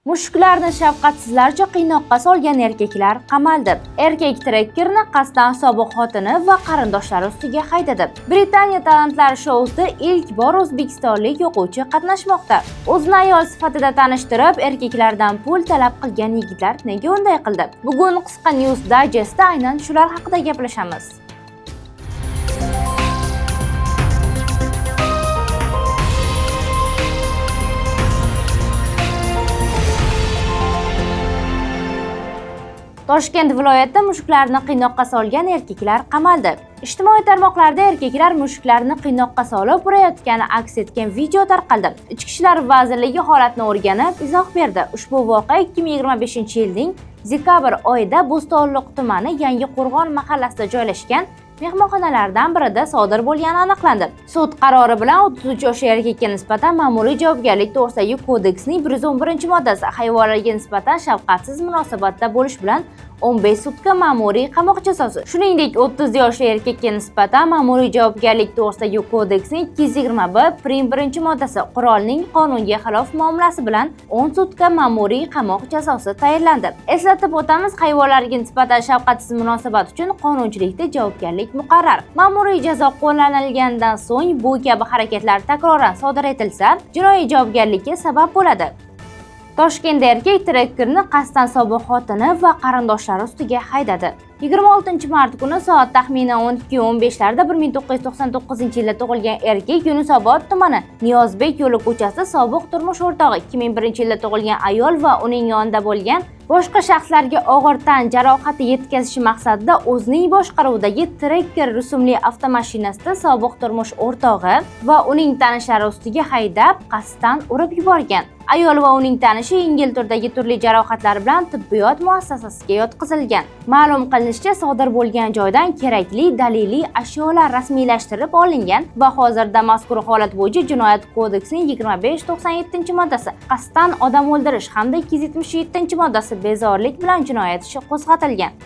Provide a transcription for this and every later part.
Mushuklarni shafqatsizlarcha qiynoqqa solgan erkaklar qamaldi. Erkak trekkerni qasddan sobiq xotini va qarindoshlari ustiga haydadi. Britaniya talantlar shousida ilk bor o'zbekistonlik o'quvchi qatnashmoqda. O'zini ayol sifatida tanishtirib, erkaklardan pul talab qilgan yigitlar nega unday qildi? Bugun qisqa News Digestda aynan shular haqida gaplashamiz. Toshkent viloyatida mushuklarni qiynoqqa solgan erkaklar qamaldi. Ijtimoiy tarmoqlarda erkaklar mushuklarni qiynoqqa solib urayotgani aks etgan video tarqaldi. Ichki ishlar vazirligi holatni o'rganib, izoh berdi. Ushbu voqea 2025-yilning dekabr oyida Bo'stonliq tumani Yangiqo'rg'on mahallasida joylashgan mehmonxonalardan birida sodir bo'lgani aniqlandi. Sud qarori bilan 33 yoshli erkakka nisbatan ma'muriy javobgarlik to'g'risidagi kodeksning 111-moddasi hayvonlarga nisbatan shafqatsiz munosabatda bo'lish bilan 15 sutka ma'muriy qamoq jazosi. Shuningdek, 30 yoshli erkakka nisbatan ma'muriy javobgarlik to'g'risidagi kodeksning 221 prim 1-moddasi qurolning qonunga xilof muomalasi bilan 10 sutka ma'muriy qamoq jazosi tayinlandi. Eslatib o'tamiz, hayvonlarga nisbatan shafqatsiz munosabat uchun qonunchilikda javobgarlik muqarrar. Ma'muriy jazo qo'llanilgandan so'ng bu kabi harakatlar takroran sodir etilsa, jinoiy javobgarlikka sabab bo'ladi. Toshkentda erkak trekkerni qasddan sobiq xotini va qarindoshlari ustiga haydadi. 26 mart kuni soat taxminan 12:15 larda 1999-yilda tug'ilgan erkak Yunusobod tumani Niyozbek yo'li ko'chasida sobiq turmush o'rtog'i, 2001-yilda tug'ilgan ayol va uning yonida bo'lgan boshqa shaxslarga og'ir tan jarohati yetkazish maqsadida o'zining boshqaruvidagi Tracker rusumli avtomashinasida sobiq turmush o'rtog'i va uning tanishlari ustiga haydab, qasddan urib yuborgan. Ayol va uning tanishi yengil turdagi turli jarohatlar bilan tibbiyot muassasasiga yotqizilgan. Ma'lum qilinishicha, sodir bo'lgan joydan kerakli daliliy ashyolar rasmiylashtirib olingan va hozirda mazkur holat bo'yicha Jinoyat kodeksining 2597-moddasi qasddan odam o'ldirish hamda 277-moddasi bezorilik bilan jinoyat ishi qo'zg'atilgan.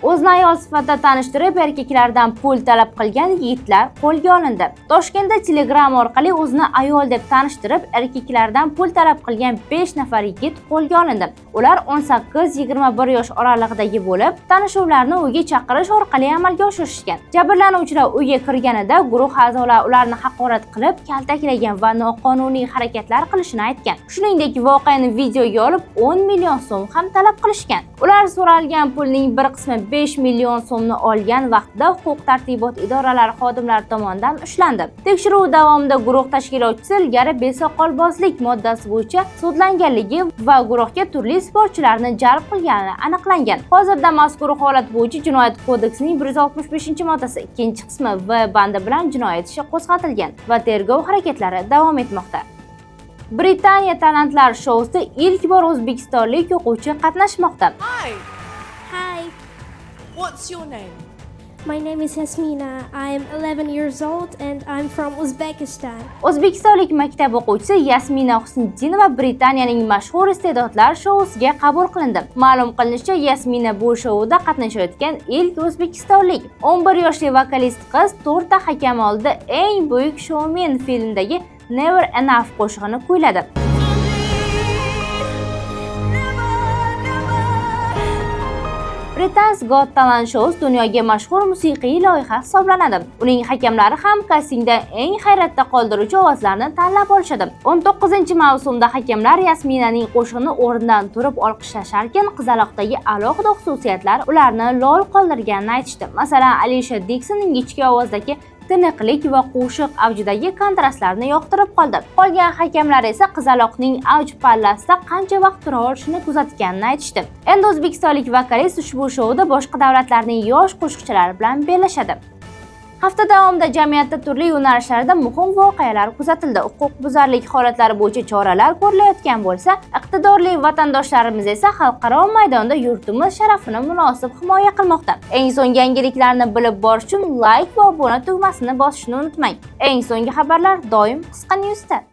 O'zini ayol sifatida tanishtirib, erkaklardan pul talab qilgan yigitlar qo'lga olindi. Toshkentda Telegram orqali o'zini ayol deb tanishtirib, erkaklardan pul talab qilgan 5 nafar yigit qo'lga olindi. Ular 18-21 yosh oralig'idagi bo'lib, tanishuvlarni uyga chaqirish orqali amalga oshirishgan. Jabrlanuvchilar uyga kirganida guruh a'zolari ularni haqorat qilib, kaltaklagan va noqonuniy harakatlar qilishini aytgan. Shuningdek, voqeani videoga olib, 10 million so'm ham talab qilishgan. Ular so'ralgan pulning bir qismi 5 million so'mni olgan vaqtida huquq tartibot idoralari xodimlari tomonidan ushlandi. Tekshiruv davomida guruh tashkilotchisi ilgari besoqolbozlik moddasi bo'yicha sudlanganligi va guruhga turli sportchilarni jalb qilgani aniqlangan. Hozirda mazkur holat bo'yicha Jinoyat kodeksining 165-moddasi ikkinchi qismi V bandi bilan jinoyat ishi qo'zg'atilgan va tergov harakatlari davom etmoqda. Britaniya talantlar shousida ilk bor o'zbekistonlik o'quvchi qatnashmoqda. Hi, Hi, what's your name? My name is Yasmina. I'm 11 years old and I'm from Uzbekistan. O'zbekistonlik maktab o'quvchisi Yasmina Husniddinova Britaniyaning mashhur iste'dodlar shousiga qabul qilindi. Ma'lum qilinishicha, Yasmina bu shouda qatnashayotgan ilk o'zbekistonlik. 11 yoshli vokalist qiz to'rtta hakam oldida "Eng buyuk shoumen" filmidagi "Never Enough" qo'shig'ini kuyladi. Britain's Got Talent shows dunyoga mashhur musiqiy loyiha hisoblanadi. Uning hakamlari ham kastingda eng hayratda qoldiruvchi ovozlarni tanlab olishadi. 19-mavsumda hakamlar Yasminaning qo'shig'ini o'rnidan turib olqishlasharkan, qizaloqdagi alohida xususiyatlar ularni lol qoldirganini aytishdi. Masalan, Alisha Dikson ingichka ovozdagi tiniqlik va qo'shiq avjidagi kontrastlarni yoqtirib qoldi. Qolgan hakamlar esa qizaloqning avj pallasida qancha vaqt tura olishini kuzatganini aytishdi. Endi o'zbekistonlik vokalist ushbu shouda boshqa davlatlarning yosh qo'shiqchilari bilan bellashadi. Hafta davomida jamiyatda turli yo'nalishlarda muhim voqealar kuzatildi. Huquqbuzarlik holatlari bo'yicha choralar ko'rilayotgan bo'lsa, iqtidorli vatandoshlarimiz esa xalqaro maydonda yurtimiz sharafini munosib himoya qilmoqda. Eng so'nggi yangiliklarni bilib borish uchun layk va obuna tugmasini bosishni unutmang. Eng so'nggi xabarlar doim Qisqa Newsda.